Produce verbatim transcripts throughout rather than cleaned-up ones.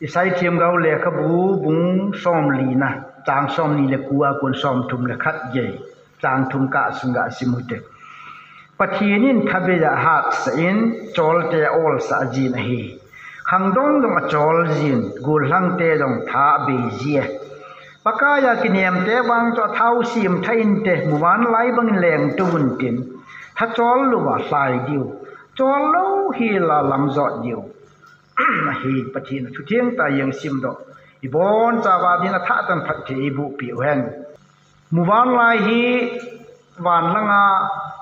Isai Themgao lekhabu bung somlina, chang somni le ko a kon somthum le khat gei, chang thum kah sung ga sim u hite. Pathen in thabeiya hatsah in, cholte aolsah jin ahi. Khangdong jong achol jin, gollhangte jong tha abei ji e. Pakaiya kinemte vang chu athau sem tha inte, muvanlai bangin lengto untin, tha chol louva lhai diu, chol lou hela lamjot diu ahi. Pathen athutheng tah jeng simdoh, ibonchauva din athah tah in phatthei eiboh peh uhen. Muvanlai hi van langa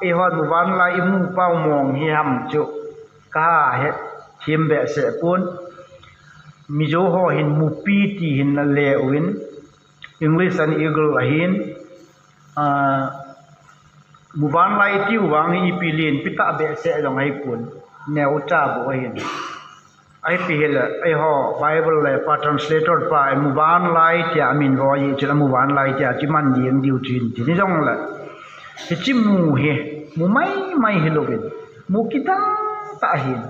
eihon muvanlai imu pau mong hi ham chu kahe them behseh pon. Mizo ho hin mupi ti hin ale uvin, English a eagle ahin, ah, muvanlai itiu vang hi ipi lenpi tah behseh jong ahipon, neocha bou ahin. Ahipi hile, eiho Bible lekha pa translator pa in muvanlai tia amin vo ji chun, muvanlai tia chu iman jeng diu chu hin tin, hijongle hiche mu hi mu maimai hilouvin, mu kidang tah ahin.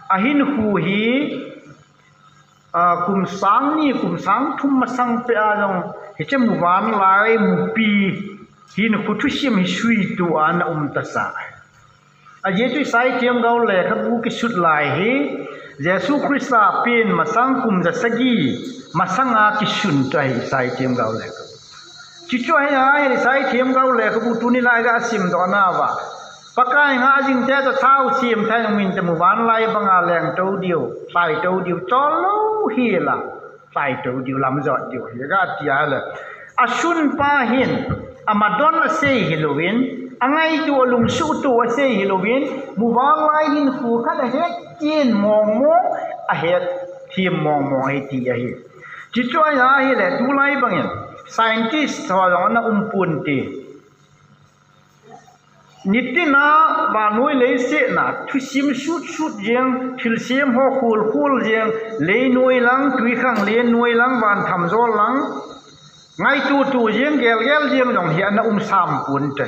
Ahinkho hi, ah, kum sang ni, kum sang thum masang peh a jong hiche muvanlai mupi hinkho thusim hi suito a ana um tasa. Ajeh chu Isai Themgao lekhabu kisut lai hi Jesu Christa pen masang kum jasagi masanga kisun chu ahi Isai Themgao lekhabu. Chuchu ahi a, Isai Themgao lekhabu tuni lai ga simdoh nauva, Pakai ngah jingte chu athau sem tha in um inte, muvanlai banga lengto diu, lhaito diu, chol lou hela lhaito diu, lamjot diu ahi ga ti ahile, asunpa hin amadon asei hilouvin, angaito, alungsuhto asei hilouvin, muvanlai hinkho khat ahet chen mong mong, ahet them mong mong ahi ti ahi. Chuchu ahi ahile, tulai bangin scientist ho jong ana um ponte. Nitina vannoi leiset a thusim sut sut jeng, thilsem ho khol khol jeng, leinoi lang, twikhanglen noi lang, van thamjol lang, ngaito to jeng, gel gel jeng jong hi ana um sam ponte.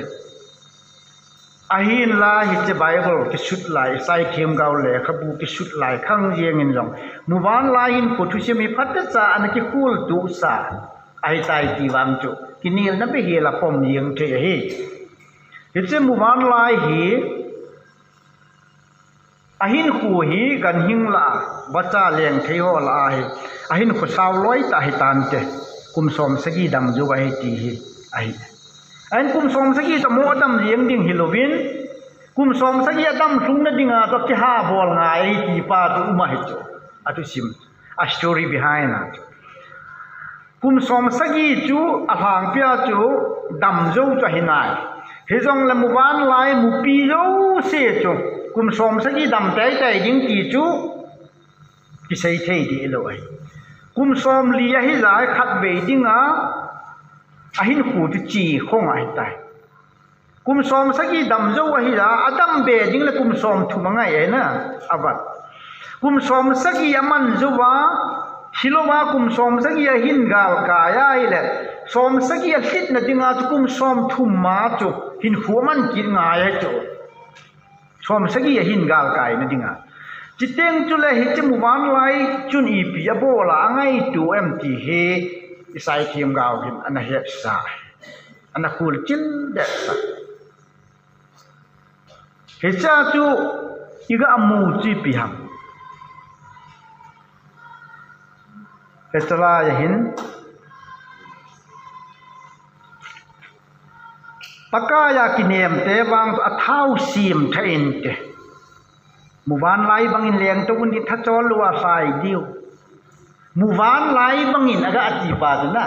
Ahinla hiche Bible kisut lai, Isai Themgao lekhabu kisut lai khang jengin jong, muvanlai hinkho thusim hi phatecha ana kikholtohsa ahitai ti vang chu kinelna behseh a pom jeng thei ahi. Hiche muvanlai hi, ahinkho hi ganhing lah a, vacha lengthei ho lah a hi, ahinkho sao loi tah hitante, kum som sagi damjou ahi ti hi ahi. Ahin kum som sagi toh mo adam jeng ding hilouvin, kum som sagi adam lhungna dinga toh kiha bol ngai ahi ti pa chu um ahi chu. Athusim, a story behind a chu. Kum som sagi chu alhangpia chu damjou chu ahi nai. Hijongle muvanlai mupi jouse chu kum som sagi dam teitei ding ti chu kisei thei deh lou ahi. Kum somli ahija khatvei dinga ahinkho chu che khong ahitai. Kum som sagi damjou ahija, adam be ding le kum som thum angai ahina, avat. Kum som sagi amanjouva, hilouva kum som sagi ahin galkai ahile, som sagi alhitna dinga chu kum som thum ma chu hinkho aman kit ngai ahi chu. Som sagi ahin galkaina dinga. Chuteng chule hiche muvanlai chun ipi abol a angaito em ti hi Isai Themgao hin ana hetsa, ana kholchil behsa. Hichea chu iga mu chu ipi ham? Hiche laiya hin, Pakaiya kinemte vang chu athau sem tha inte, muvanlai bangin lengto untin, tha chol louva lhai diu. Muvanlai bangin aga ti pa chu na.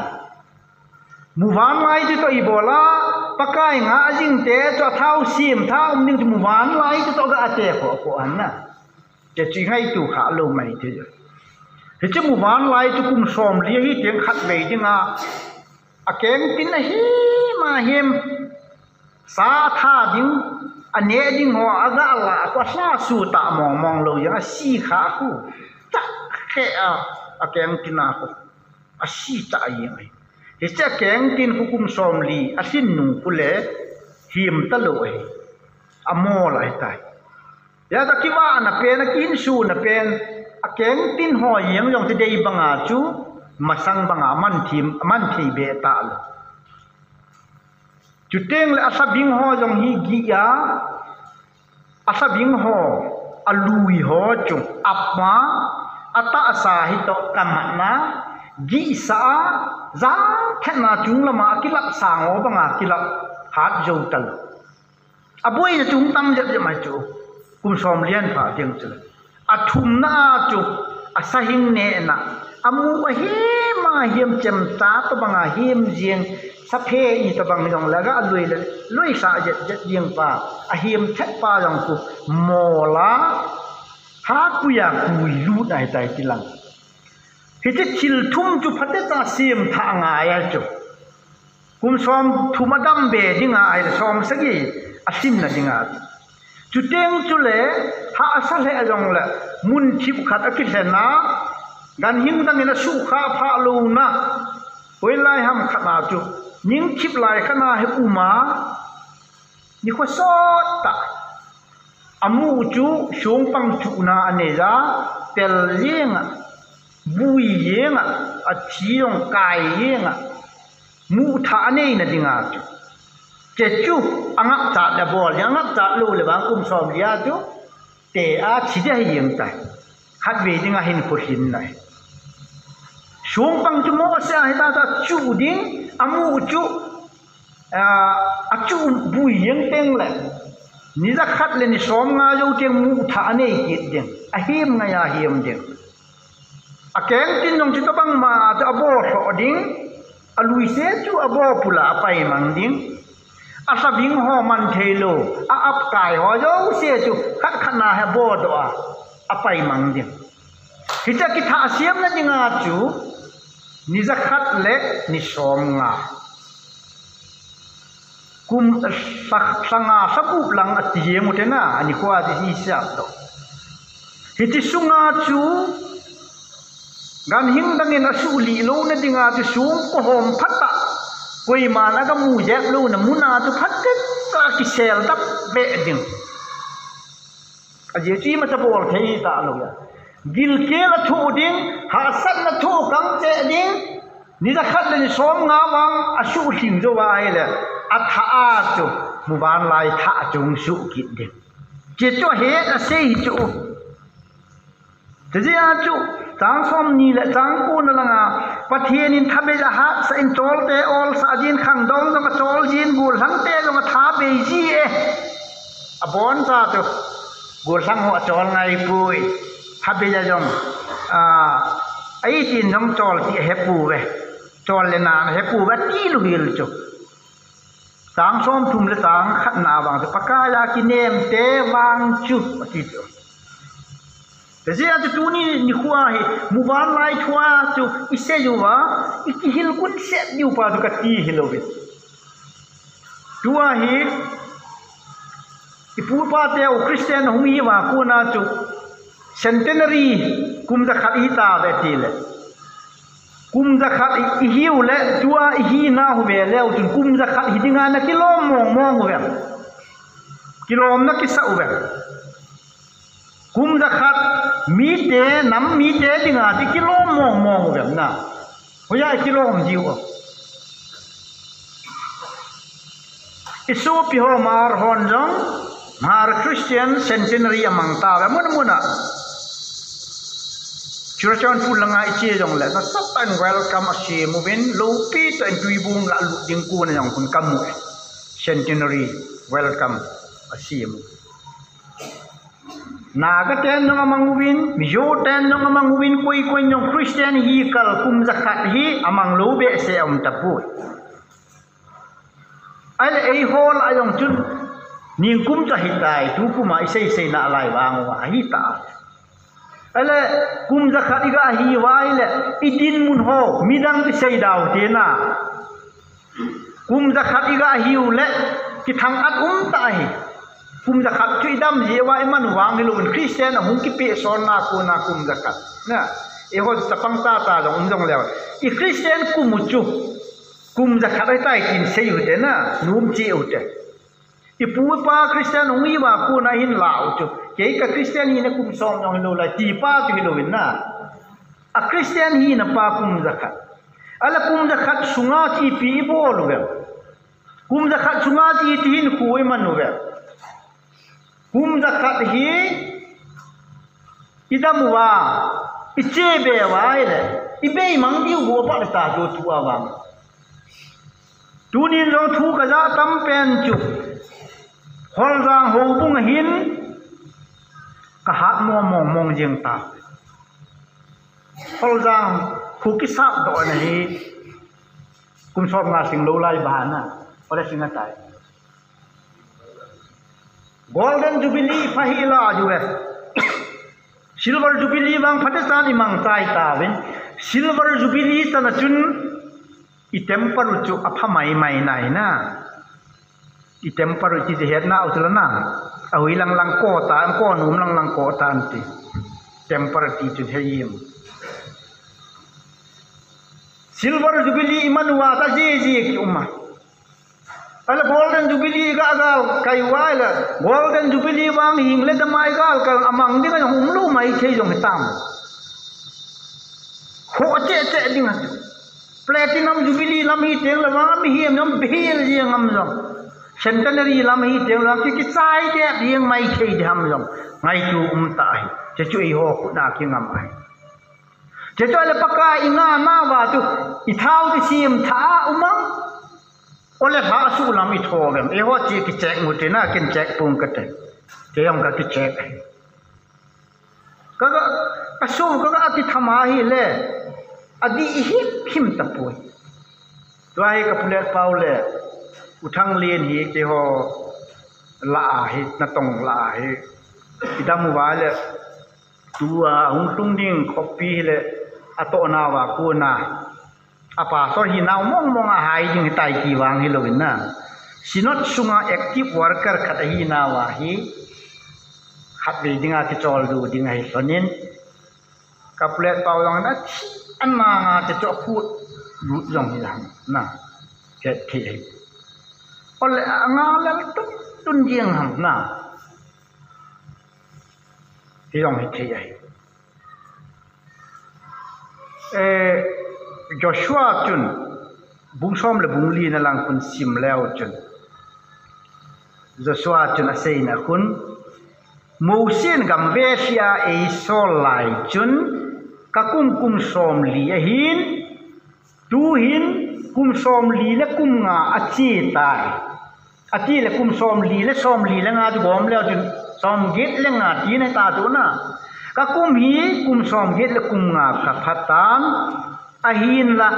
Muvanlai chu toh ibola, Pakai ngah jingte chu athau sem tha um ding chu muvanlai chu toh aga te kho kho ahin na. Hiche chu ingaito kha lou maithei. Hiche muvanlai chu kum somli ahi teng khatvei dinga akeng tin ahim ahim, sa atha ding, aneh ding ho aga lah khu, alha su tah mong mong lou jeng, asi kha khu, tah khe a, akeng tin a khu, asi tah jeng ahi. Hiche akeng tin khu kum somli alhin nung khu le, him talou ahi. Amol ahitai. Hijeh a kivahna pen, akihinsuna pen, Akeng tin ho jeng jong ti dei banga chu, masang banga man thim, man thei be ta lo. Chuteng le asabing ho jong hi gih a, asabing ho, alui ho chu, apa, atahsa hi toh kamatna, gihsa a, jang khetna chung lama akilap sang ho banga kilap hat jo ta lo. Aboi le chung tam jep jep mai chu. Kum som lian pha tiang chu le. Athumna a chu, asa hing nehna. Amu ahem ahem chemcha tobang ahem jeng. Saphe ni tobang jong le ga lui le, lui sa jet jet jeng pa. Ahem thet pa jong khu. Mola. Ha kuya kui lut ai tai tilang. Hiche thil thum chu phatecha sem tha ngai a chu. Kum som thum adam be dinga ahile som sagi asimna dinga. Chuteng chule, ha asa lheh jong le, mun thip khat akilhen a, ganhing dangin asukha pha louna, hoilai ham khat a chu, ning thip lai khat a hi um a, nikho sot tah. Amu chu songpang chuhna anei a, tel jeng a, bui jeng a, athi jong kai jeng a, muthah aneina dinga chu. Che chu, angapchat le bol, angapchat lou le vang kum som lia chu, te a thi dia hi jeng tai. Khatvei dinga hin khulhin nai. Songpang chu mo se a hi ta ta chu ding, amu chu, a, achu bui jeng teng le. Ni jakhat le ni som nga jou teng muthah anei kit ding. Ahem ngai ahem ding. Akeng tin jong chu tobang ma chu abo lhoh ding. Alui se chu abo pula apai mang ding. Asabing ho man thei lou. A apkai ho jouse chu khat khat na hi abo doh a. Apai mang ding. Hitia kithah siamna dinga chu, ni jakhat le ni som nga. Kum lha, lha nga lha gup lang ati jeng u te na, ani kho a ti hi siam doh. Hiti sunga chu, ganhing dangin asuh lih louna dinga chu song kohom phat a, koiman aga mu jep louna muna chu phat tah a kisel dap ve ding. Ajeh chu imacha bol thei ta lou a. Gilkel athoh ding, hahsatna thoh kang cheh ding, ni jakhat le ni som nga vang asuh lhing jou a ahile, athah a chu, muvanlai thah a chu hung suh kit ding. Che chu ahet asei hi chu. Chujeh a chu, chang som ni le chang ko na langa, Pathen in thabei a hatsah in cholte olsah jin, khangdong jong achol jin, gollhang te jong athabei ji e. Abon cha chu, gollhang ho achol ngai poi. Thabei a jong, a, eitin jong chol ti ahe pouve. Chol le nan ahe pouve, ti lou hel chu. Chang som thum le chang khat na vang chu, Pakai a kinem te vang chu, ati chu. Hijeh a chu tuni nikho a hi, muvanlai thu a chu, isei uva, ikihil gun set diu pa chu kati hilou ve. Tua hi, ipu ipa teu Christian hung hi uva kona chu, centenary kum jakhat ihi tauve tile. Kum jakhat i, ihiu le, tua ihi nau ve leu chun, kum jakhat hi dinga nakilom mong mong uvem. Kilom nakisa uvem. Kum jakhat mite, nam mite dinga ti kilom mong mong uvem na. Hoiya kilom diu o. Isopi ho Hmar hon jong, Hmar Christian Centenary amang tauve mun mun a. Churachandpur langa iche jongle, nasatah in welcome asem uvin, loupi tah in Tuibong la lut ding kona jong khun kamu e. Centenary welcome asem u. Naga ten jong amang uvin, Mizo ten jong amang uvin, koi koi jong Christian hi kal kum jakhat hi amang lou behseh aum tapoi. Ahile eiho lah a jong chun, ningkum chu ahitai, tukum a isei sei nalai vang uva, ahitai. Ahile, kum jakhat iga hi uva ahile, idinmun ho, midang kisei dau te na. Kum jakhat iga hiu le, kithang at um tah ahi. Kum jakhat chu idam jeh uva iman u vang hilouvin, Christian ahung kipeh sonna kona kum jakhat. Na, eiho chapang tah tah jong um jongleu. I Christian kum u chu, kum jakhat ahitai tin sei u te na, nom cheh u te. Ipu ipa Christian hung hi uva kona hin la u chu. Kei ka Christian hina kum som jong hilou lai, ti pa chu hilou in na. A Christian hina pa kum jakhat. Ahile kum jakhat sunga chu ipi ibol uvem? Kum jakhat sunga chu iti hinkho iman uvem? Kum jakhat hi idam uva, iche be uva ahile, ibeimang diu bou apat ta chu tua vang. Tunin jong thu kaja tam pen chu, Kholjang houbung a hin kahat mong mong mong jeng ta. Kholjang khu kisap doh na hi kum som nga sing lou lai bana, ole sing atai. Golden Jubilee pha hi la ju ve. Silver Jubilee vang pha te san imang chai ta vin. Silver Jubilee chana chun i temper u chu apha mai mai nai na. I temper u chu hetna u chu la na. Ahui lang lang ko ta, ko num lang lang ko ta anti. Temper ti chu he yim. Silver Jubilee iman uva ta ji ji ki uma. Ahile Golden Jubilee ga ga kai uva ahile Golden Jubilee vang hing le damai gal ka amang ding a jong um lou mai thei jong hitam. Ho che che ding a. Platinum Jubilee lam hi teng le vang mi hi nam behel jeng am jong. Centenary lam hi teng le vang ki ki chai de jeng mai thei de ham jong. Ngai tu um ta hi. Che chu ei ho khu na ki ngam ai. Che chu le Pakai i nga na va chu i thau ti sim tha umang. Ole ha su lam i tho vem. E ho chi ki check mu te na kin check pung ka te. Ke yong ka ki check. Ka ga, ka su ka ga ki thama hi le. A di i him him ta pui. Tua hi ka pulet pau le. U thang lien hi ke ho la a hi na tong la a hi. I dam uva le. Tua hung tung ding khopi hi le. A to na va ku na. A pastor hi nau mong mong a hai ding hi tai ti vang hi lo in na. Synod sunga active worker khat ahi na va hi. Khat ve ding a ki chol du ding a hi sonin. Ka pulet pau jong na thi an ma nga te cho khu lut jong hi lang na. Ke thi hi. Ole a nga le tun tun ding ham na. Hi jong hi thi ai. Eh, Joshua chun, bung som le bung li na lang kun sim leu chun. Joshua chun a sei na kun, Mose in gam ve sia ei sol lai chun, ka kum kum som li ahin, tu hin kum som li le kum nga a chi tai. Ati le kum som li le som li le nga chu gom leu chun som get le nga ti na ta tu na. Ka kum hi kum som get le kum nga ka pha tan. Ahin la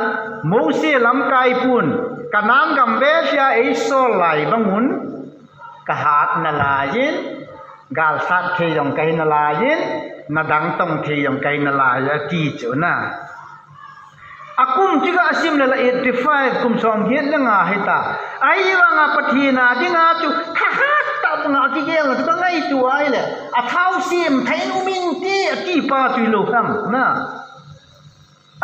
Mose lamkai pun Kanan gam ve sia ei sol lai bang un ka hat na lai in gal sat thei jong ka hi na lai in na dang tong thei jong ka hi na lai a ti chu na. A kum chu ka sim le la eighty five kum som get le nga hi ta. Ai vang a Pathen a ding a chu thahat ta bang a ki gel na chu ka ngai tu ai le. A thau sim thai nu min ti a ki pa tu lo kham na.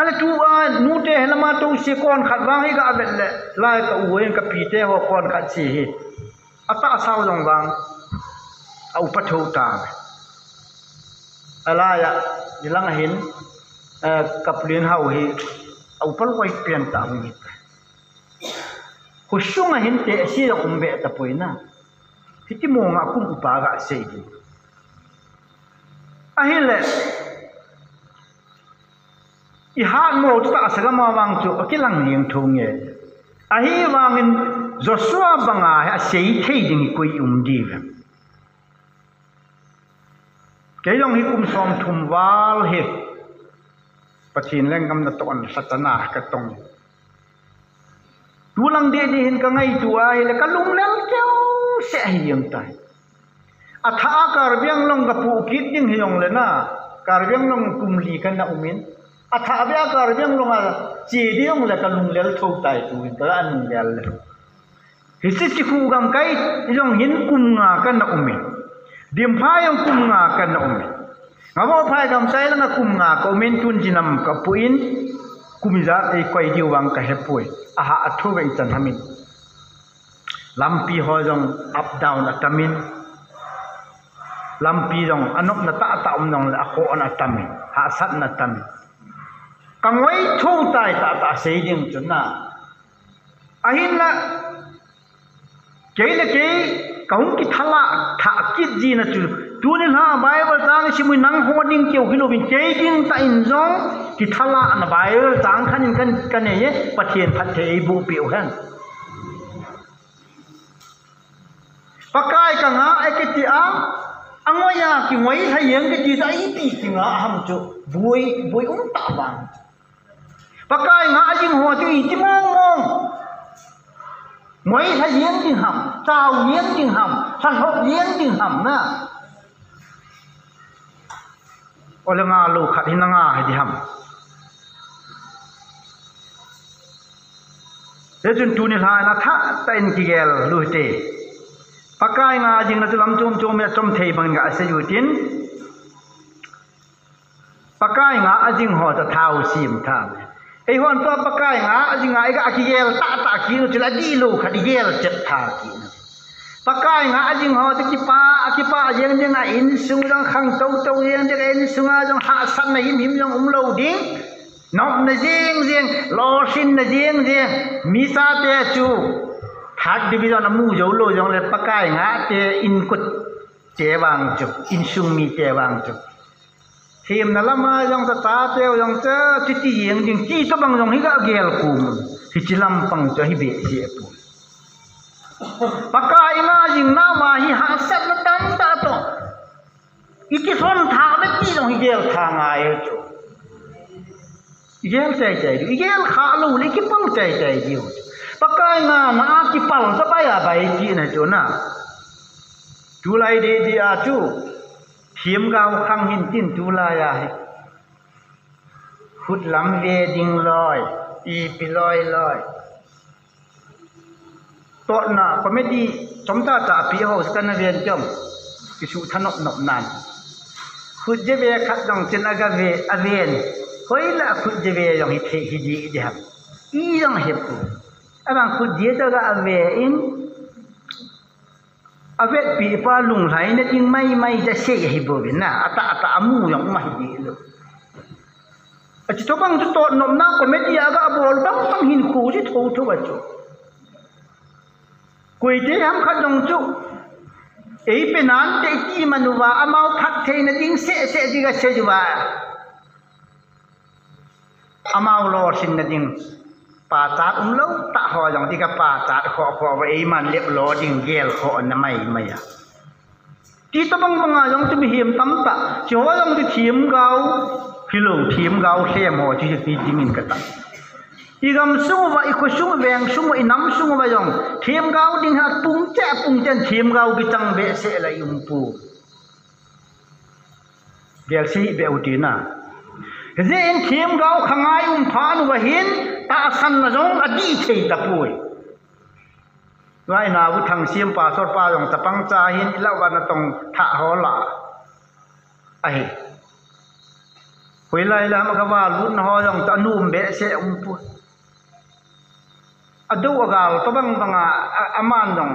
Ale tu a nu te he lama to se kon khat vang hi ka vet le. Lai ka u en ka pi te ho kon khat si hi. A ta sau jong vang. A upa tho ta. Alaya, nilang ahin, eh, kaplin hau hi, a upa loi pian ta hung hi. Khosung ahin te, si jong um be ta poi na. Hiti mo nga kum upa ga sei di. Ahile, i hat mo chu ta sagama vang chu, a kilang liang thu nge. Ahi vangin Joshua banga hi a sei thei ding koi um di ve. Kei jong hi kum som thum val hi Pathen lenggam na ton satana ka tong. Tu lang de de hin ka ngai tu a hi le ka lung lel keu se hi yang tai. A tha a Karbi Anglong ka pu kit ding hi jong le na. Karbi Anglong kum li ka na umin. A tha a bia Karbi Anglong a chi di jong le ka lung lel tho tai tu hin ka lung lel le. Hiche chi khu gam kai jong hin kum nga ka na umin. Dimphai jong kum nga ka na umin. Ngavophai gam sai langa kum nga ka umin tun jinam ka puin kum ijat ei koi diu vang ka hepui. Aha a thu ve i chan hamin. Lampi ho jong up down a tamin. Lampi jong, anopna tahtah um jongle, akhohna atam in, hahsatna atam in. Kangoi thou tai tahtah sei ding chu na. Ahinla, kei le kei, kahung kithalah thah kit jina chu. Tuni lha Bible chang isim u hi nangho ding keu hilouvin, kei ding tah in jong, kithalahna Bible chang khat in kan, kanei e, Pathen phatthei eiboh peh u hen. Pakai kangah e kiti a, angoi a kingoi lha jeng kiti chu ipi kingah ham chu, boi, boi um tah vang. Pakai ngah jing ho chu iti mong mong. Ngoi lha jeng ding ham, chao jeng ding ham, lhalhop jeng ding ham na. Ole ngah lou khat hi nangah hi di ham. Hichun tuni lha in athah tah in kigel lou hite. Pakai ngah jing na chu lam chom chom in achom thei bangin gasei u hitin. Pakai ngah jing ho chu thao sem tha. Eihon tua Pakai ngah jing a iga kigel tahtah kit u chule adihlou khat igel chet tha kit u. Pakai ngah jing ho chu kipah, kipah jeng ding a insung jong khang tou tou jeng ding a insung a jong hahsatna himhim jong umlou ding. Nopna jeng jeng, lolhinna jeng jeng, mi chate chu third division amu jou lou jongle Pakai ngah te in kut che vang chu, insung mite vang chu. Themna lama jong chu, chate jong chu, chuti jeng ding, ti tobang jong hi gagel kum. Hiche lampang chu hi behseh poi. Pakai ngah jing nau ma hi hahsatna tamtah toh. Ikilhon thah le ti jong hi gel tha ngai chu. Igel chai chai diu, igel khah lou le ikipal chai chai diu. Pakai ngahna a kipal chu bai a bai tina chu na. Tulai deh deh a chu. Themgao khang hin tin tulai a hi. Khut lam ve ding loi, ipi loi loi. Totna comedy chomcha cha api ho chu kana ven chom. Kisuh tha nop nop nan. Khut jeve khat jong chin aga ve, aven. Hoila khut jeve jong hi thei hi di di ham. I jong he pu. Abang khut je to ga ave in. Avetpi pa lunglhaina ding mai mai ja sei ahi bou ve na, atah atah amu jong um ahi di lou. Achu tobang chu totnopna comedy a ga bol bang bang hin khu ji tho tho a chu. Koite ham khat jong chu. Ei pe nan te ti man uva amau phattheina ding seh seh di ga sei uva. Amau lolhinna ding pachat umlou tah ho jong, i ka pachat khoh khoh uva, eiman lep lo ding gel khoh na mai mai a. Ti tobang bang a jong chu mihem tamtah, chu ho jong chu themgao, hilou themgao lhem ho chu hi ding in ka tah. I gamsung uva, i khosung veng sung uva, i namsung uva jong themgao ding ha pung che pung chen themgao kichang behseh la i um pu. Gel sei beh u tina. Hijeh in themgao khangai um phat uva hin tahsanna jong adih thei tapoi. Tua i nao u Thangsem pastor pa jong chapang cha hin i lau va natong thah ho la. Ahi. Hoilai lam a ka va lutna ho jong chu anom behseh um poi. Adou agal tobang bang a, a, aman jong.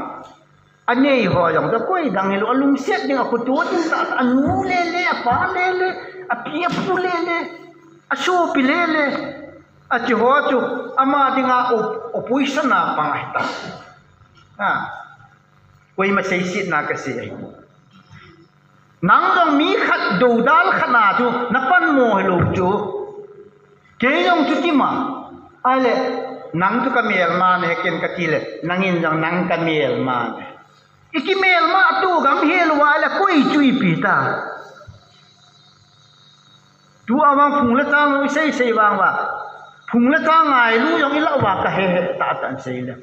Anei ho jong chu koi dang hilou, alungset ding, akhoto ding tah, anu lele, apa lele, api apu lele, asopi lele, achu ho chu ama dinga op-, opposition a pang ahi ta. Ha. Koima seisetna kasei ahi. Nang jong mi khat doudal khat na chu na panmo hilou chu. Kei jong chuti ma. Ahile, nang chu ka melma nahi, ken kati le, nangin jong nang ka melma nahi. I kimelma tu gam hel uva le koi chu ipi ta. Tua vang phung le chang jong i sei sei vang uva. Phung le chang ngailu jong i lau uva ka he he tah tah in sei le.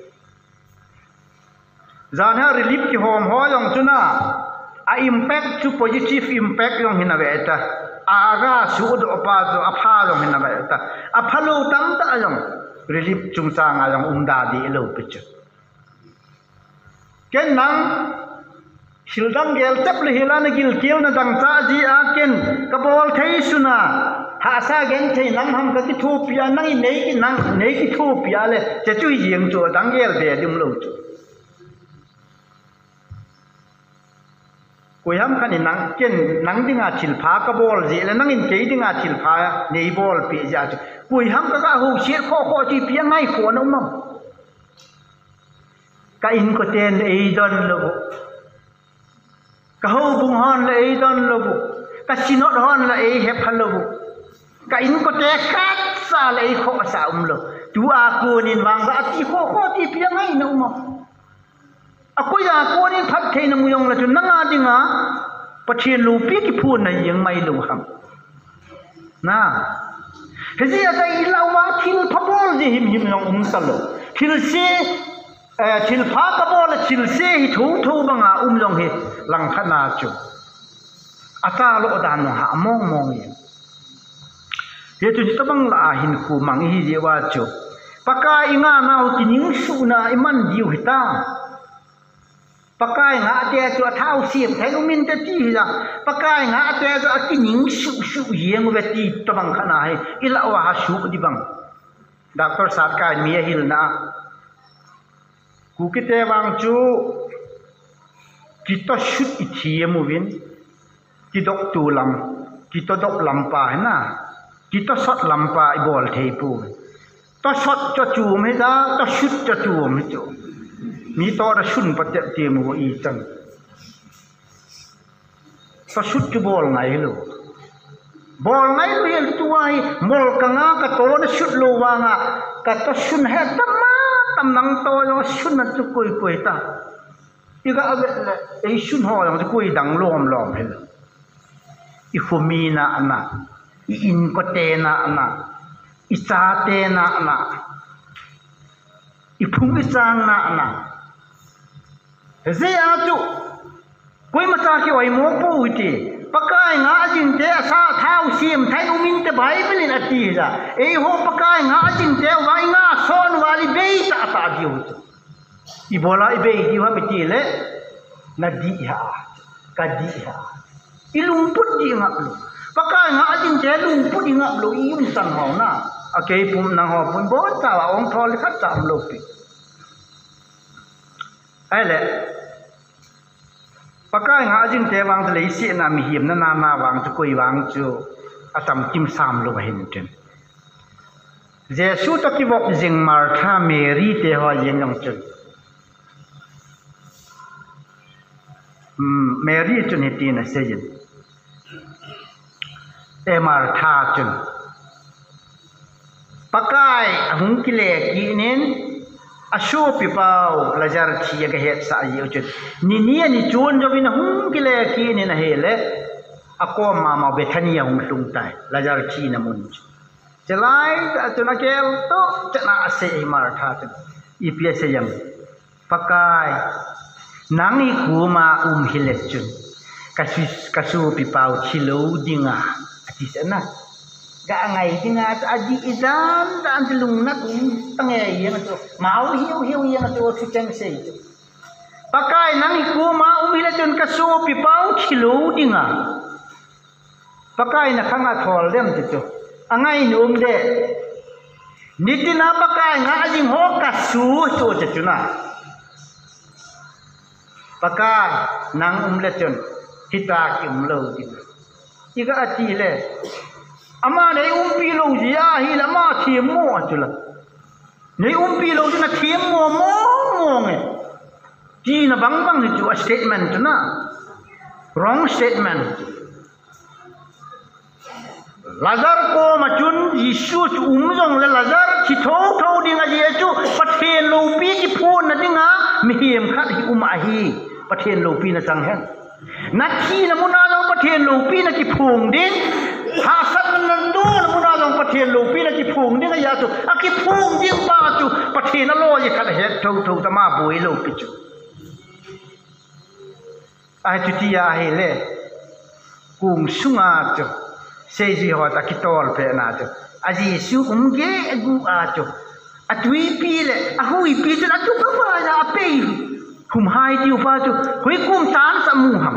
Jan hi relief kihom ho jong chu na, a impact chu positive impact jong hi na ve ta. A ga sudoh pa chu apha jong hi na ve ta. Aphalou tamtah jong relief chungchang a jong um da dih lou pi chu. Ken nang, thil dang gel tep le hila na gilkel na dangchah jeh a ken ka bol thei sun a, hahsa genthei nang ham ka kithopi a, nang in nei ki, nang nei kithopi a le, che chu hi jeng chu dang gel be ding lou chu. Koiham khat in nang, ken nang dinga thilpha kabol jeh le, nangin kei dinga thilpha neibolpeh jeh a chu, koiham kaga houset khoh khoh chu ipi angaikhoh na um am? Ka inkoten eidon lou u. Ka houbung hon la eidon lou u. Ka synod hon la eihepha lou u. Ka inkote khatcha la eikhohsah umlou. Tua konin vang ga ati khoh khoh ti ipi angai na um am? Akoiya konin phattheina mu jongle chu nanga dinga Pathen loupi kiphonna jeng mailou ham? Na. Hijeh a chu ilah uva thilpha bol jeh himhim jong umtalou. Thilse, eh, thilpha kabol a thilse hi thotho banga um jong hi langkhat na chu ataloh dan jong hah mong mong in. Hichu hitobang lah a hinkho mang ihi jeh uva chu Pakai ingahnau kiningsuhna iman diu hitam? Pakai ngah te chu athau sem thei um inte ti hija. Pakai ngah te chu akiningsuh suh jeng uve ti tobang khat na hi ilah uva hasuh ding bang. Doctor Satkai mi ahilna a, Kukite vang chu kitosut ithem uvin, kidoptu lam, kitodop lampa hina, kitosot lampa ibol thei poi. Tosot chu atum hija, tosut chu atum hichu. Mi toh a sun patep temu ichan. Tosut chu bol ngai hilou. Bol ngai lou hel tua hi, mol kanga katoh nasut lou vanga, katoh sun he tam a tam nang toh jong sun a chu koi koi ta. Iga vet le, eisun ho jong chu koi dang lom lom hel. Ikhomi na ana, i-inkote na ana, ichate na ana, iphung ichang na ana. Hijeh a chu, koimacha ki-oimo pou hite. Pakai ngah jing te asa thau sem thei um inte Bible in ati hija. Eiho Pakai ngah jing te uva ingah son uva ibei tah tah diu chu. Ibola ibei diu ham itile, nadih ha, kadih ha. Ilungput dih ngap lou. Pakai ngah jing te lungput dih ngap lou, i-umchan ho na. Akei pum nangho pum bonchan a ong thol khat cha umlou pi. Ahile, Pakai ngah jing te vang chu leiset a mihem nana vang chu koi vang chu atam kim sam lou ahin tin. Jesu toh kivop jing Martha, Mary te ho jeng jong chun. Hmm, Mary chun hitin aseiyin. E Martha chun, Pakai ahung kile kit in, asopipa u Lazar thi agahetsah jeh u chun, ni ni ani chun jouvin ahung kile kit in ahile, akom mama Bethany ahung lhung tai, Lazar thina mun chu. Chulai tah chun akel toh chan a asei e Martha chun. Ipi asei em? Pakai, nang ikoma um hile chun, kasu-, kasopipa u thilou dinga, ati sena. Ga ngai dinga, adih idan dan chu lungnat um tange jeng chu. Mau hiu hiu jeng chu, thucheng sei chu. Pakai, nang ikoma um hile chun kasopipa u thilou dinga. Pakai in akhang a thol dem ti chu. Angainom de. Nitin a Pakai ngah jing ho kasu chu ti chu na. Pakai, nang um le chun, hitia kium lou ding. Iga ati le. Ama nei umpi lou jeh ahile ama themmo a chu la. Nei umpi lou ding a themmo mong mong e. Tina bang bang hi chu a statement chu na. Wrong statement. Lazar koma chun Jesu chu um jongle Lazar thi tho tho ding ajeh chu Pathen loupi kiphonna dinga mihem khat hi um ahi. Pathen loupina chang hen. Na thina muna jong Pathen loupina kiphong ding. Hahsatna nadona muna jong Pathen loupina kiphong ding ahi chu. Akiphong ding pa chu Pathen aloi khat ahet tho tho ta ma boi loupi chu. Ahi chuti ahile, kong sunga chu, seijui ho toh kitol pehna chu, a Jesu um gegu a chu, atuipi le, ahuipi chun atu kavaiya apei, humhai diu pa chu, hui kum chance amu ham.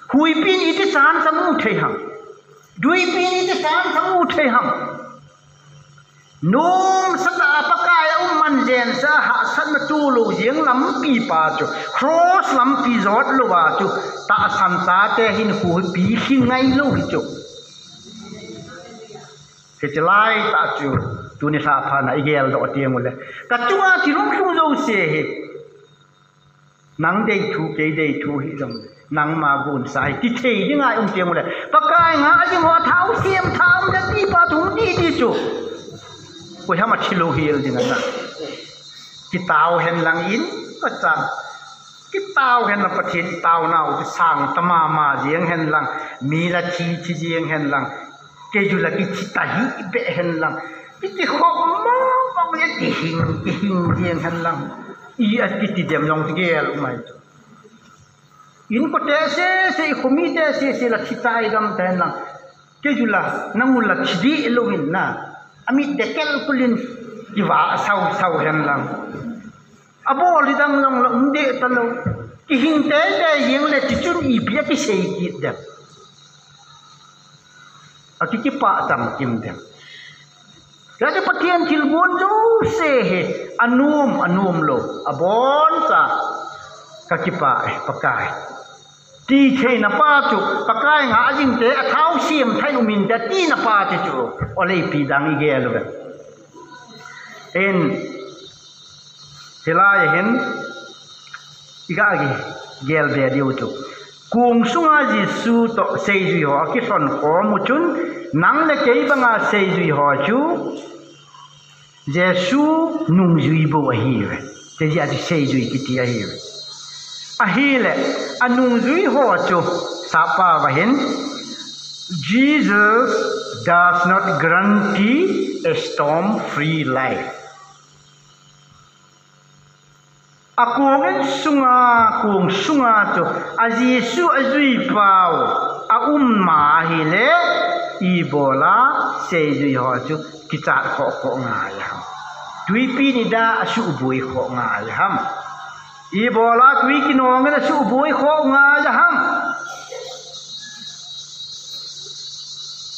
Huipi in iti chance amu thei ham. Duipi in iti chance amu thei ham. Nomsa tah a Pakai a um man je Pathen sa hahsatna tolou jeng lampi pa chu, cross lampi jot louva chu, tahsan chate hinkho hi pilhing ngailou hi chu. Hiche laitah chu, tuni lha phat a i geldoh teng uleh, ka chunga thi lungthim jouse hi, nang dei thu, kei dei thu hijong, nangma gonsa hi, ti thei dinga i um teng uleh, Pakai ngah jing ho, thao sem, thao le ti pa thu hung didi chu, koiham a thilou hel ding ana. Kitao hen lang in, ka chang. Kitao hen lang, Pathen taonau chu sang tah mama jeng hen lang, mi la thi thi jeng hen lang, kei chu la kithi ta hih beh hen lang, kiti khop mong mong le kihing, kihing jeng hen lang, i a kiti dem jong kigel um ahi chu. Inkote sese, i khomi te sese la thi ta, i gam te hen lang, kei chu la, nang u la thi dih louvin na, amit dekel kulin, kivah sau sau hen lang. Abol ding dang jong la um deh talou. Kihing teitei jeng le tichun ipi a kisei kit dem. Aki kipah tam kim dem. Hijeh chun Pathen thilgon jouse hi anom, anom lou, aboncha ka kipah e, Pakai. Ti theina pa chu, Pakai ngah jing te, athao sem thei um inte tina pa chu chu, ole ipi dang i gel uve. In, hilai hin, i ga gi, gel be diu chu. Kong sunga Jesu toh seijui ho akilhon khom u chun, nang le kei banga seijui ho chu, Jesu nungjui bou ahiuve. Hijeh a chu seijui kiti ahiuve. Ahile, anungjui ho chu, sap a va hin, Jesus does not guarantee a storm-free life. Akong in sunga, kong sunga chu, a Jesu ajui pau, aum ma ahile, ibola seijui ho chu, kichat khoh khoh ngai ham. Twipi ni da asuhboi khoh ngai ham. Ibola twi kinong in asuhboi khoh ngai ham.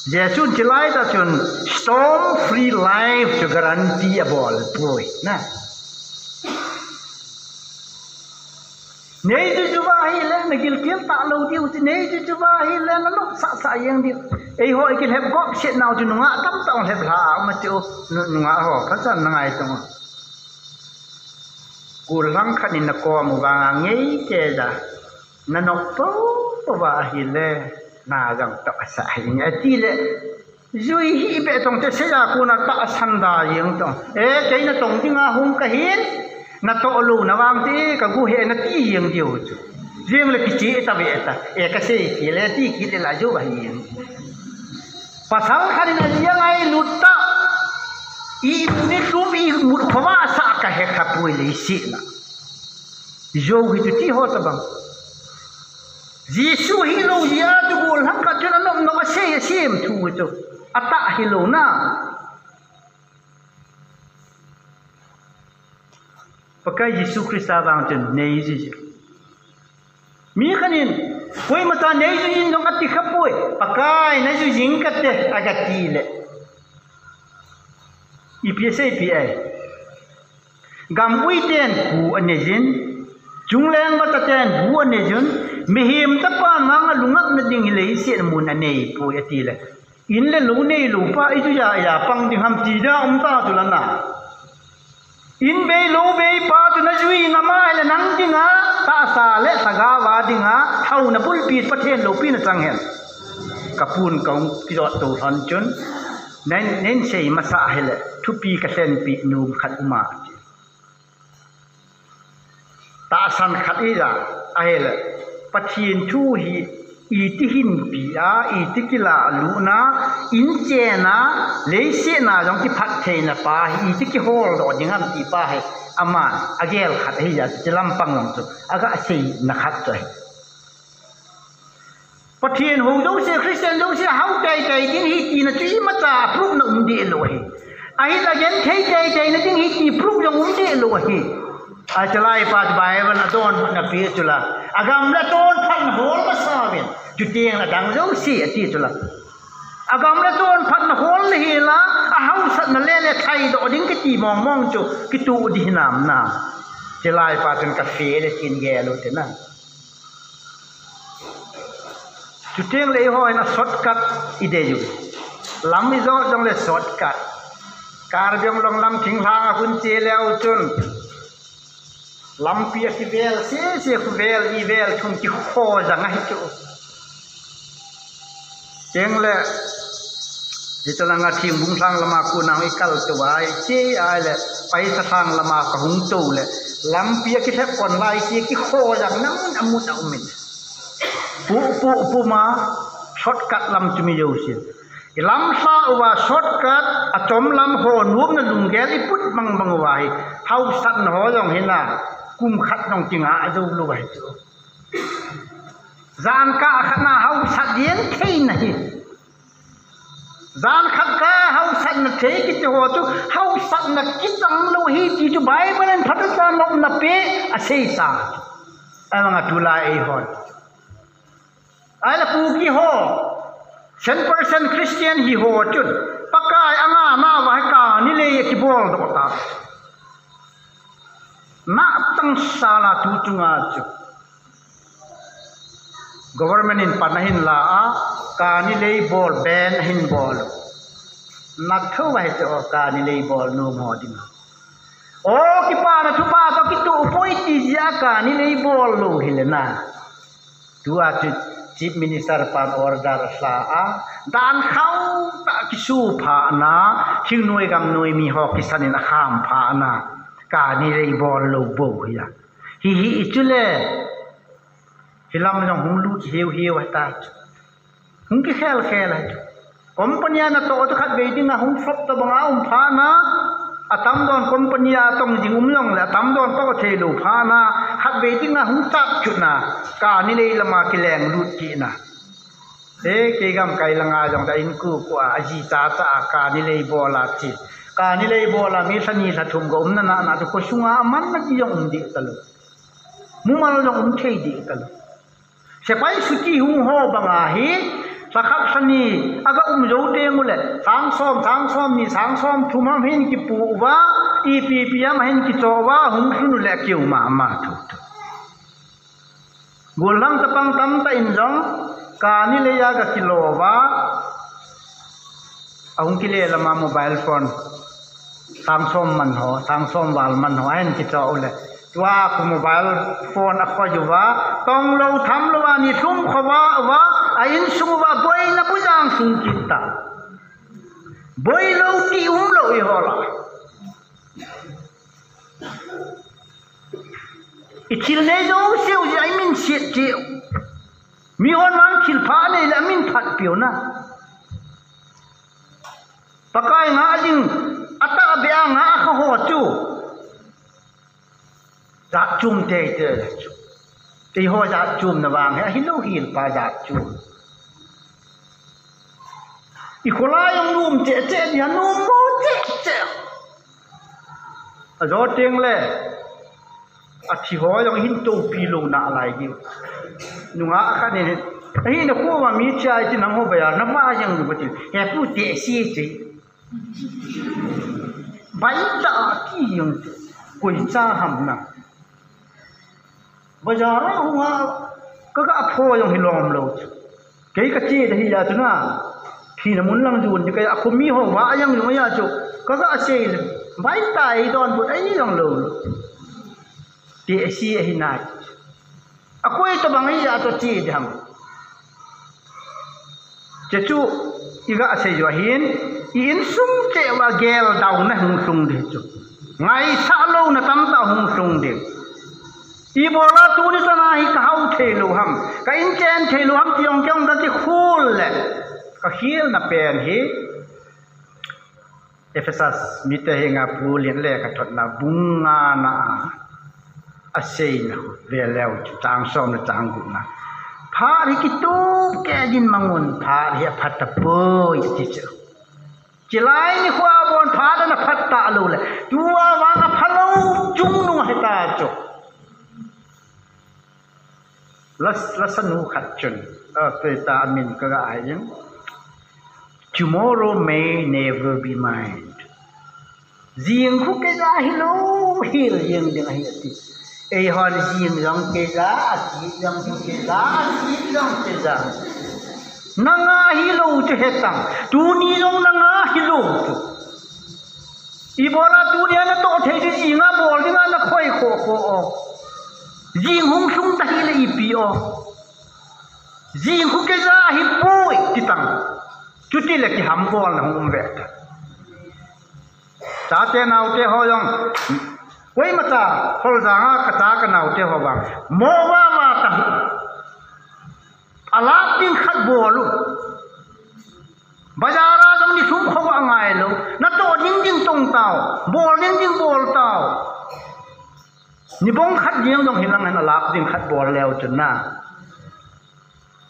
Jesun chulai tah chun storm-free life chu guarantee abol poi na. Nei chu chu va hile, na gilkel talou diu chu, nei chu chu va hile, na lop sah sah jeng diu. Eiho i kilhep gop set nau chu nungah tamtah hung lhep lha a um a chu, nu-, nungah ho, phasan na ngai tong. Gollhang khat in na kom u vanga ngei kei ja, na nok po po va ahile, na jong toh asa hi nge ati le, jui hih beh tong te, seija kona tahsan da jeng tong. E, kei natong dinga hung kahin, natoh louna vang te, ka gu he nati jeng diu chu. Jeng le kiche ta ve ta. E, kasei kit le, ti kit le la jou ahi jeng. Pasal khat in aji angailut ta. Imut in lum, imut khovah sah kahe kha poi leiset a. Jou hi chu ti ho tabang. Jesu hilou jeh a chu gollhang khat chun anop nop asei asem thu chu. Atah hilou na. Pakai Jesu Christa vang chun nei jui jing. Mi khat in, koima cha nei jui jing jong ati kha poi. Pakai na jui jing kate, aga ti le. Ipi asei pi ai. Gam ui ten pu anei jin, chungleng mata ten bu anei jin, mihem tapa nanga lungapna ding hi leiset a mun anei poi ati le. In le lou neilou pa i chu ja, ja pang ding ham ti da um ta chu la na. In bei lou bei pa chu na jui na mai le nang dinga, tahsa le lhagao a dinga, thaona bulpi Pathen loupina chang hen. Ka pun kong kijot to lhon chun, nen, nen sei masa hile, thupi ka lhenpi nom khat um a. Tahsan khat ija, ahile, Pathen thu hi, iti hinpi a, iti kilah lutna, in chen a, leiset a jong kiphat theina pa hi, iti kihol doh ding ham ti pa hi, aman, agel khat ahi ja, chu lampang jong chu, aga seina khat chu ahi. Pathen hou jouse, Christian jouse, hao teitei ding ahi tina chu imacha proof na um deh lou ahi. Ahin agenthei teitei na ding ahi ti proof jong um deh lou ahi. Ahitalai pa chu Bible a donbutna pe chu la. Agam le aton phatna hol masa uvin. Chuteng le adang jouse ati chu la. Agam le aton phatna hol le hi la, ahao Satna le le thai doh ding kiti mong mong chu kitu di hinam na. Chilai pa chun ka fe le chin gel u te na. Chuteng le eiho hin a shortcut i dei u. Lam i jot jong le shortcut. Karbi Anglong lam thinglhang a hun che leu chun. Lampi a kivel, se se khu vel, i vel thum kikho jang ahi chu. Cheng le, hiche langa Thingbung lhang lama kunang i kal tou ai, che ai le, Paisa lhang lama ka hung tou le, lampi a kilhep kon lai, che kikho jang na mun a mun a umin. Pu, pu, pu ma, shortcut lam chu mi jo si. I lamsa uva shortcut, a chom lam ho nuam na lunggel i put bang bang uva hi, hausatna ho jong hina, kum khat jong kinga a jo lou ahi chu. Jan kah khat na hausat jen thei na hi. Jan khat kah hausatna thei kiti ho chu, hausatna kichang lou hi ti chu Bible in phatechan lopna pe a sei ta. Amang a tulai ei hon. Ai la Kuki ho, cent percent Christian hi ho chun, Pakai anga na va ka ni le ki bol do ta. Na tang sala tu chunga chu. Government in pan ahin la a, ka ni le bol ban ahin bol. Na tho va he cho ka ni le bol nu mo ding. O, kipana thupha toh kitoh poi ti jeh a kani lei bol lou hile na. Tua chu Chief Minister pan order asa a, dan khauh tah kisu pha na, thingnoi gamnoi mi ho kisan in akham pha na, kani lei bol lou bou hi a. Hi hi i chu le, hilam jong hung lut hiu hiu a ta chu. Hung kikhel khel a chu. Company a natoh chu khatvei dinga hung flop tobanga um pha na, atamjon company a tong jing um jongle, atamjon toh thei lou pha na, khatvei dinga hung chap chu na, kani lei lama kileng lut kit na. E, kei gamkai langa jong ta in ku ku a, aji cha cha a, kani lei bol a chi. Kani lei bol a, mi lha ni lha thum ga um na na na chu khosunga aman na ti jong um dih ta lou. Mumal jong um thei dih ta lou. Sepai suti hung ho banga hi, lha khat lha ni, aga um jou teng ule, sang som, sang som ni, sang som thum ham hin kipu uva, ipi pi ham hin kicho uva, hung lhun ule kiu mama thu thu. Gollhang chapang tamtah in jong, kani lei a ga kilo uva, Ahung kile lama mobile phone. Sang som man ho, sang som val man ho, ahin kicho ule. Tua khu mobile phone akhoi uva, tong lou tham lou a ni lhum kho uva, uva, a insung uva, boina bujang sung kit ta. Boi lou ti um lou i ho la. I thil nei jouse u jeh a i min siat cheh u. Mihon vang thil pha nei le a min phat piu na. Pakai ngah ding, atahbeh a ngah kha ho chu. Jat chom teitei chu. Eiho jat chomna vang hi, ahilou hel pa jat chom. I kholai jong nom cheh cheh dia, nom mo cheh cheh. Ajo teng le, athi ho jong hin topi lou nalai diu. Nungah khat in, ahi na ko ma mi chai ti nang ho ba ya, na ba jong lu ba ti. He pu te si ti. Bai ta ki jong ti. Koi cha ham na. Bazar a hung a, ka ga pho jong hi lom lou chu. Kei ka che da hi ya chu na. Thina mun lang jun ni ka ya, khomi ho va a jang jong ya chu. Ka ga sei le. Bai ta ei don but ei jong lou lou. Ti a si a hi nai. A koi to bang ei ya to che da ham. Che chu, i ga sei jo hin, i insung cheh uva geldouna hung lhung ding chu. Ngaisah louna tamtah hung lhung ding. Ibola tuni chana hi ka hao thei lou ham, ka in chen thei lou ham ti jong kei jong ka kikhol le. Ka khelna pen hi. Ephesus mite henga Paul in lekhathotna bung ngana a, aseina ve leu chu chang som le chang gup na. Phat hi kitup keh din mang un, phat hi aphat tapoi ati chu. Chilai nikho a bon phat ana phat talou le. Tua vang aphalou chungnung ahi ta chu. La, la sanu khat chun, a, tuita amin ka ga ai jing. Tomorrow may never be mine. Jing khu keija hilou, hil jing ding ahi ati. Eihon jing jong keija, akit jong keija, akit jong keija. Nanga hilou chu hetang. Tuni jong nanga hilou chu. Ibola tunia natoh thei chu jinga bol dinga nakhoi kho kho o. Jing hung lhung tahile ipi o. Jing khu keija hipoi titang. Chutile kihambol na hung um ve ta. Chate naote ho jong, koima cha, Kholjanga kacha kanaote ho vang, mo vava ta. Alap ding khat bol u. Bazar a jong ni thum kho angai lou. Natoh ding ding tong tao. Bol ding ding bol tao. Ni bong khat jeng jong hilang hen alap ding khat bol leu chun na.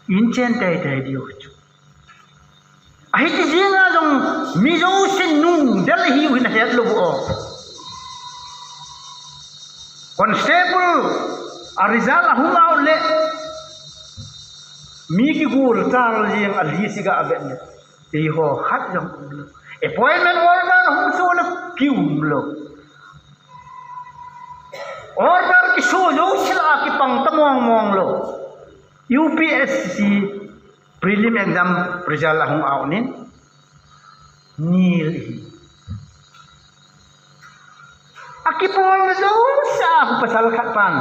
Inchen tei tei diu chu. Ahiti jinga jong mi jouse nungdel ahiu hi nahet lou u o. Constable a result ahung out le. Mi kigol chal jeng a list ga avet le. Eiho khat jong umlou. Appointment order ahung so le kiumlou. Order kiso jouse la kipang ta mong mong lou. U P S C prelim exam result ahung out nin. Nil hi. Akipol na jouse a khu pasal khat pan.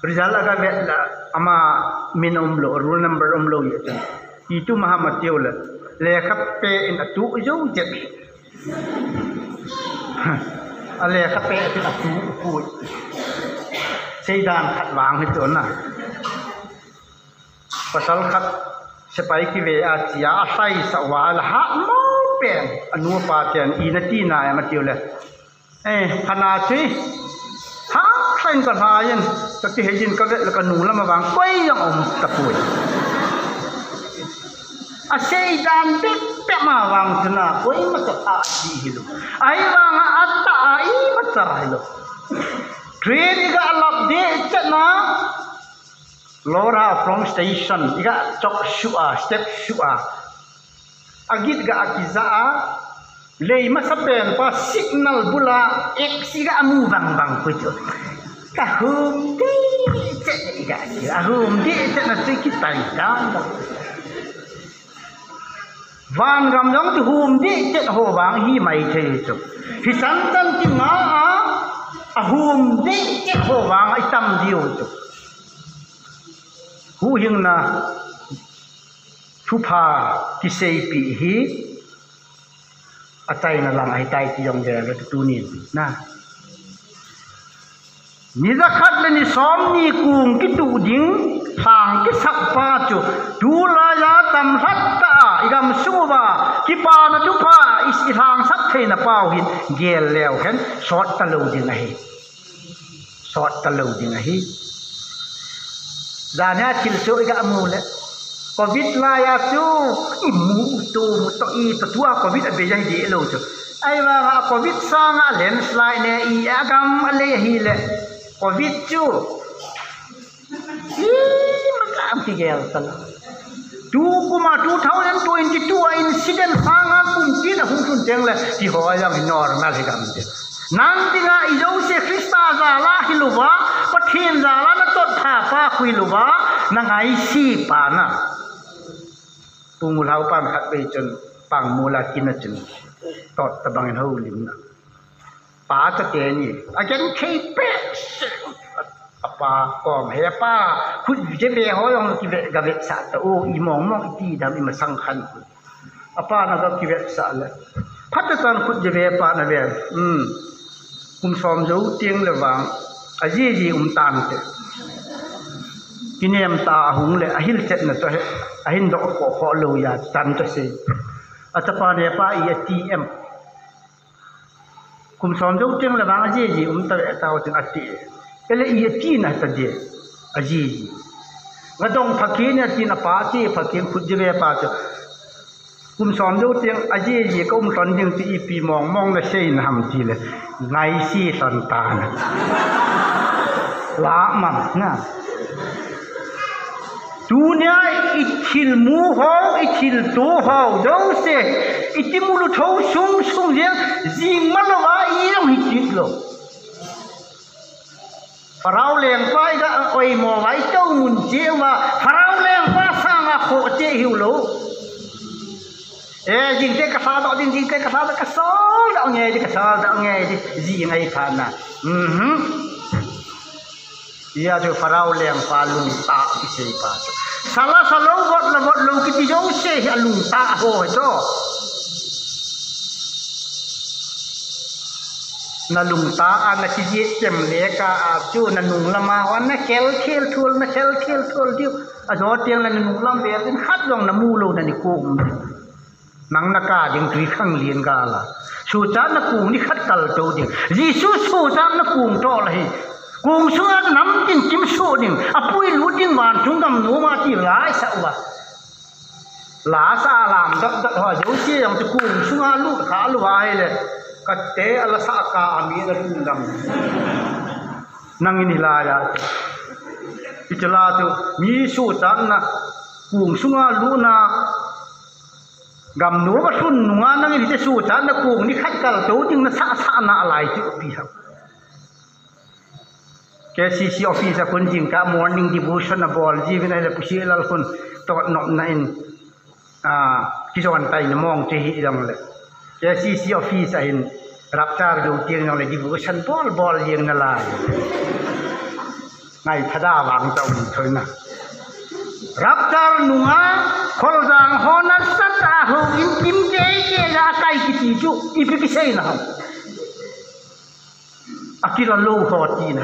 Result aga vet la ama min umlou, roll number umlou ye chun. Itu maha ma tiu le. Lekha pe in atu jou jet. A lekha pe in atu pui. Seidan khat vang hi tu na. Pasal khat sepai kive a chia, a hlai sa uva, a la ha mo pen, a nu a pa ten, i na ti na em a tiu le. Eh, hana chui. Ha, hlai ka hlai in, ka ti he jin ka vet le ka nu lam a vang, koi jong um ta pui. A seidan bek bek ma vang chuna, koima cha a ti hilou. Ahivang a ta a ima cha hilou. Train i ga lap de chana. Lora from station, i ga chok shu a, step shu a. Agit ga akija a, lei masa pen pa signal bula, X i ga amu bang bang pu chu. Ka hum di chet i ga, a hum di chet na chu kitai dan da. Van gam jong chu hum di chet ho vang hi mai thei chu. Hi san tan ti nga a, a hum di chet ho vang i tam diu chu. Huhhingna thupha kiseipi hi achaina lang ahitai ti jong gel tunin na. Ni jakhat le ni som ni kung kitu ding lhang kisap pa chu tulai a tam lhat ta a i gam sung uva kipana thupha i, i lhangsap theina pau hin gel leu hen sot ta lou ding ahi. Sot ta lou ding ahi. Jania thil soh i ga mu le. Covid lai a chu i mu to, mu to i to tua Covid a bei ahi di lou chu. Ahivang a Covid sanga landslide ne i a gam a lei ahi le. Covid chu. I ma kam kigel ta la. Tu kuma two thousand twenty-two a incident sanga kum tina hung tun teng le ti ho a jong normal hi gam te. Nang dinga i jouse Krista jala hilouva, Pathen jala na tot pha pa khu hilouva, na ngaisi pa na. Pungulhau pan khat vei chun pangmul a kin a chun tot tabang in houlim na. Pa chate ni, a genthei peh se. A pa kom he pa, khut je ve ho jong kive, ga vetsah ta u, i mong mong i ti dam i masang khan. A pa na ga kivetsah le. Phat a chan khut je ve pa na ve. Hmm. Kum som jou teng le vang, a jiji um tan te. Kinem ta a hung le, a hil chet na to he, a hin doh ko ko lou ya, tan to se. A chapa ne pa i a ti em. Kum som jou teng le vang a jiji um ta ve tao tin a ti. Ele i a ti na ta de. A jiji. Nga dong phakin a tin a pa ti phakin khut je ve pa chu. Kum som jou teng a jiji ka um lhon ding ti ipi mong mong na sei na ham ti le. Ngaisi lhon ta na. La mam na. Tunia i thil mu ho, i thil to ho, jouse, i ti mu lu tho sung sung jeng, jing ma lou a, i jong Pharaoh lengpa iga oimo vai tou mun cheh uva, Pharaoh lengpa sanga khoh cheh hiu lou. E, jingte ka sa doh ding, jingte ka sa doh, ka sol doh nge di, ka sol doh nge di, ji ngai pha na. Mhm. Ijeh chu Pharaoh lengpa lungtah kisei pa chu. Sala salou, vot la vot lou kiti jouse hi alungtah ho hi chu. Na lungtah a na kijih chem le ka a chu na nunglam a hon na khel khel thul, na khel khel thul diu. Ajo tiang le na nunglam ve din khat jong na mu lou na ni kum. Nang na ka ding tui khang lien gal a. Suhchatna kung ni khat kal to ding. Jesu suhchatna kung to la hi. Kung sunga nam tin kim su ding. Apui lu ding van tung gam nu ma ti lai sa uva. La sa lam dot dot ho jouse jong ti kung sunga lu kha lu va hi le. Ka te ala sa ka ami na tung gam. Nang in hilai a. Itila tu mi suhchatna kung sunga lu na Gamnu va sun nunga nangin hiche suhchatna kung ni khat kal to ding na sah sah nalai chu pi ham. K C C office a khun jingkah morning devotion abol jiuvin ahile Pu Silal khun totnopna in, ah, kijon taina mong chu hi jongle. K C C office a hin rapture jou teng jongle devotion bol bol jeng nalai. Ngai thada vang ta um thoi na. Rapture nunga, Kholjang ho nasat a hou in kim kei kei a kai kiti chu, ipi kisei na ham. Akila lou ho ti na.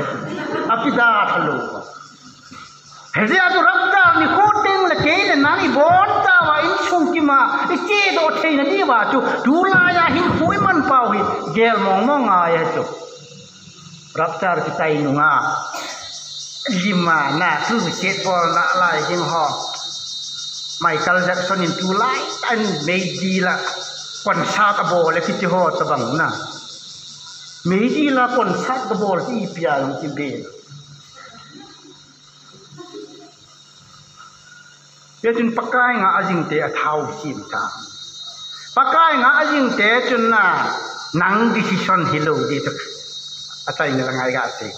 Akida tha lou ho. Hijeh a chu rapture nikho teng le kei le nang ibon tauva insung kima, iche doh theina diuva chu, tulai a hinkho iman pau hi, gel mong mong ngai ahi chu. Rapture kitai nunga, lima na, crusade bol nalai ding ho. Michael Jackson in tulai tan meidil a concert abol e kiti ho tabang na. Meidil a concert kabol ti ipi a jong kibe. Hichun Pakai nga a jingte athau sim ta. Pakai nga a jingte chun na nang decision hilou di tu. Achaina la ngai ga sei.